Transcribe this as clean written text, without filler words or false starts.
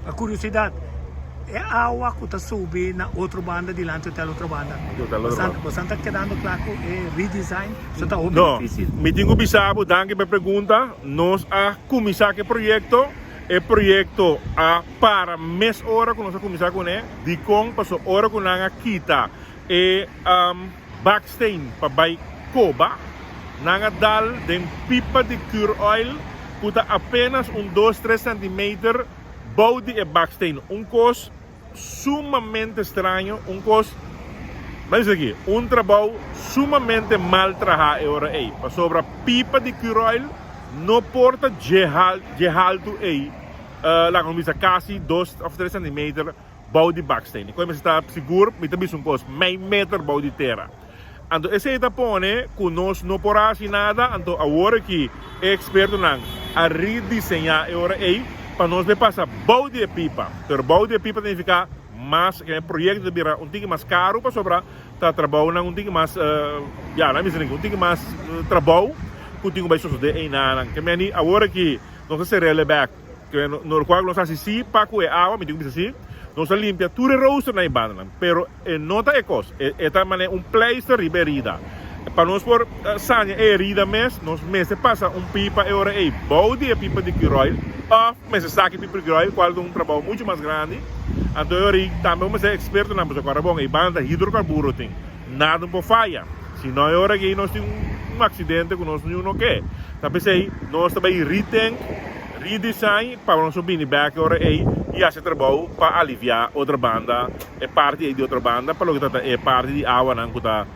Pa curiosidad, e awa cu ta subi na otro banda dilanti Hotel Otrobanda, bosan ta kedando cla cu e redesign? So ta hopi No, dificil. mi tin cu bisa bo, danki pa e pregunta. Nos a cuminsa cu e proyecto, e proyecto a para mes ora cu nos a cuminsa cune. Dicon? Pasobra ora cu nan a kita e baksteen pa bai koba, nan a dal den pipa di cure oil ku ta apenas un dos tres centimeter bou di e baksteen. Un kos sumamente straño, un kos, ban bisa aki, un trabou sumamente mal trahá e ora ei, pasobra pipa di cure oil no por ta dje haltu ei, laga nos bisa kasi dos of tres centimeter bou di baksteen. I koe mester ta sigur, mi ta bisa un kos, mei meter bou di tera. Anto esei ta pone ku nos no por hasi nada, anto awor aki e ekspertonan a ridiseñá e ora ei pa nos bay pasa bou di e pipa. Pero bou di e pipa ta nifiká mas, e proyekto ta bira un tiki mas karu pasobra ta trabounan un tiki mas, ya, nan bisa un tiki mas trabou ku tin ku bay sosodé einanan. Ke meni awor aki nos a ser'el bèk. No lokual ku nos hasi si pa ku e awa, mi tin ku bisa si, nos a limpia tur e rooster na e bandanan, pero e no ta e kos, e ta manera un pleister riba e herida. Pa nos por saña e herida mes, nos mester pasa un pipa e ora ei bou di e pipa di Curoil òf mester saka e pipa di Curoil, kual ta un trabou muchu mas grandi. Anto e ora ei tambe bo mester ekspertonan pasobra kòrda bon, e banda ta hidrokarburo tin. Nada no por faya. Si no e ora aki nos tin un aksidente ku nos niun no ke. Ta p'esei nos ta bai rethink, redesign pa nos por bini bek e ora ei i hasi e trabou pa aliviá otro banda, e parti ei di otro banda pa loke ta ta e parti di awanan ku ta.